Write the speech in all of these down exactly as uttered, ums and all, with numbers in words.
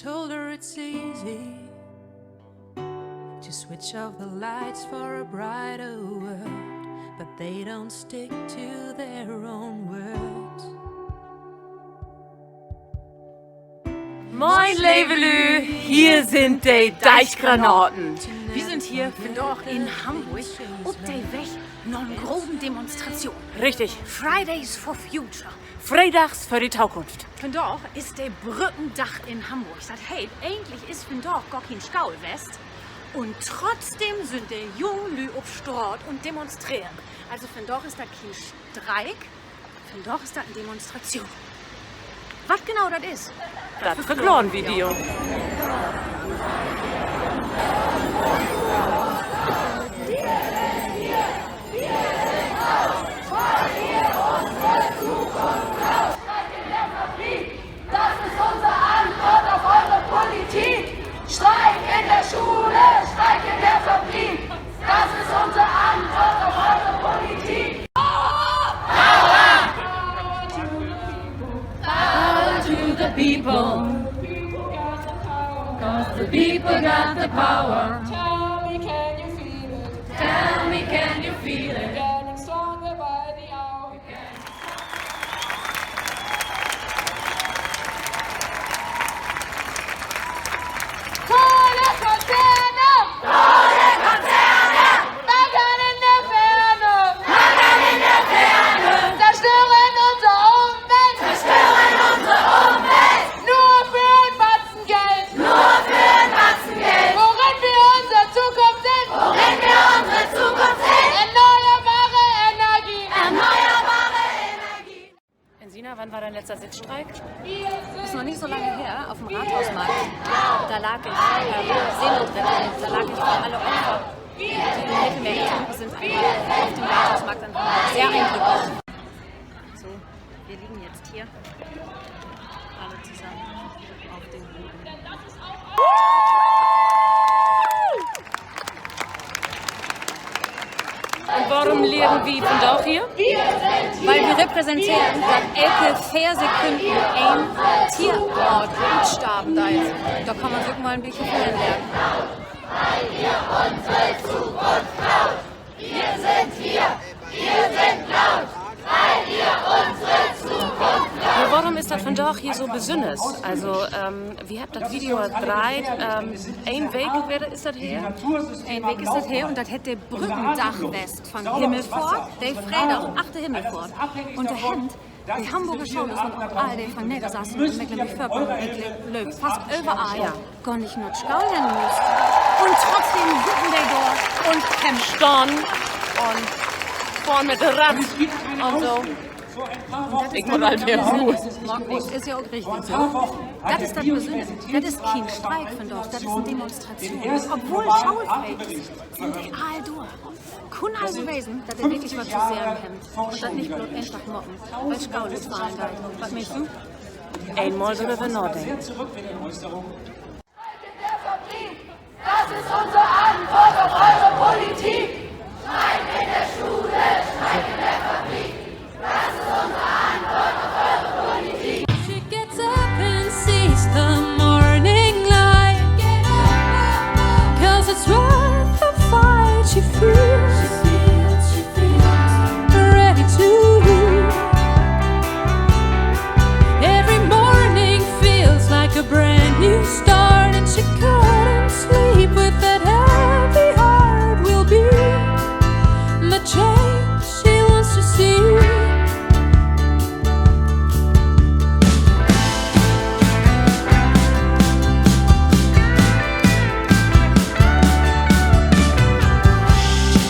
Told her it's easy to switch off the lights for a brighter world, but they don't stick to their own words. Moin, leve Lüüd, hier sünd de Deichgranaten. Wi sünd hier vandaag in Hamborg op de Weg na en grote Demonstration. Richtig. Fridays for Future. Freedags för de Tokunft. Vandaag is de Brückendag in Hamborg. Dat heet, egentlich is vandaag gor keen School west. Un trotzdem sünd de jungen Lüüd op Straat un demonstreren. Also vandaag is dat keen Streik, vandaag is dat en Demonstration. Wat genau dat is, dat verkloren wi di. Das ist unsere Antwort auf eure Politik. Streik in der Schule, Streik in der Fabrik. Das ist unsere Antwort auf eure Politik. Power to the people. 'Cause the people got the power. Tell me, can you feel it? Tell me, can you feel it? Getting stronger by the hour. Kohlekonzerne! Kohlekonzerne! Flackern in der Ferne! Flackern in der Ferne! Zerstören unsere Umwelt! Zerstören unsere Umwelt! Nur für einen Batzen Geld! Nur für einen Batzen Geld! Worin wir unsere Zukunft sind! Worin wir unsere Zukunft sind! Erneuerbare Energie! Erneuerbare Energie! Insina, wann war dein letzter Sitzstreik? Ist noch nicht so lange her, auf dem Rathausmarkt. Da lag ich, ähm, Seenotrettung, da lag ich für alle Opfer, die im Mittelmeer ertrunken sind, einmal auf dem Rathausmarkt in Hamburg. Sehr eindrücklich. So, wir liegen jetzt hier alle zusammen auf dem Boden. Un worüm liggen wi vandaag hier? Wiel wi repräsenteert, dat elke veer Sekünnen een Tierart utstarven deit. Dor kann man sik mal en beten för insetten. Ja, worüm is dat vandaag hier so besünners? Also, ähm, wi hebbt dat Video dreiht, ähm, een Week weer, is dat her? Een Week is dat her un dat hett de Brückendag west von Himmelfohrt, de Freedag achter Himmelfohrt. Un dor hebbt de Hamborger Schaulers un ok all de von Neddersassen un Mecklenborg-Vörpommern, ik glööv, fast överall gor nich na School hen müsst. Un trotzdem sitten de dor un kämpfen. Stahn un fohren mit de Rad un so. Ik mutt al weer rut. Maakt nix, is ja ok richtig so. Dat is dat Besünnere. Dat is keen Streik vandaag, dat is en Demonstration. Obwohl schoolfree is, sünd de all dor. Kunn also wesen, dat de wirklich wat to seggen hebbt un dat nich bloot eenfach moppen, wiel School utfallen deit. Wat meenst du? Eenmal dröver nadenken. Das ist unsere Antwort auf eure Politik. Streik in der Schule, Streik in der Fabrik. Das ist unsere Antwort auf eure Politik. She gets up and sees the morning light. 'Cause it's worth the fight, she feels. Ready to. Every morning feels like a brand new start, and she couldn't sleep with that heavy heart. Will be the change she wants to see.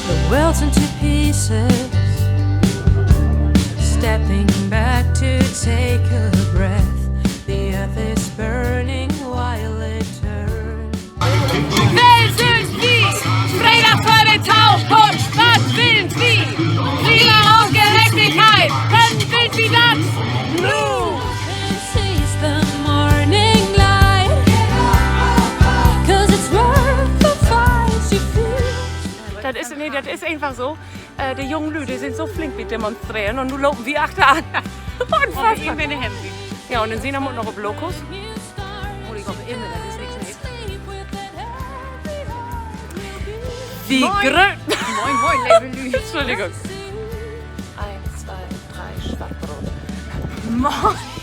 The world's into pieces, stepping back to take a breath. The earth is burning while it turns. Well sünd wi? Freedag för de Tokunft, wat willt wi? Klima un Gerechtigkeit, denn willt wi dat nu. Sees the morning light, 'cause it's worth the fight, she feels. Dat is, nee, dat is eenfach so. Äh, de jungen Lüüd, de sünd so flink bi't Demonstreren un nu lopen wi achteran. Unfassbar. Ja, un denn sünd wi noch op Lokus. Mutt ik Doch immer, dat is nix mehr. Wie gröt. Moin, moin, leve Lüüd. Entschuldigung. Eins, zwei, drei, Swattbroot. Moin.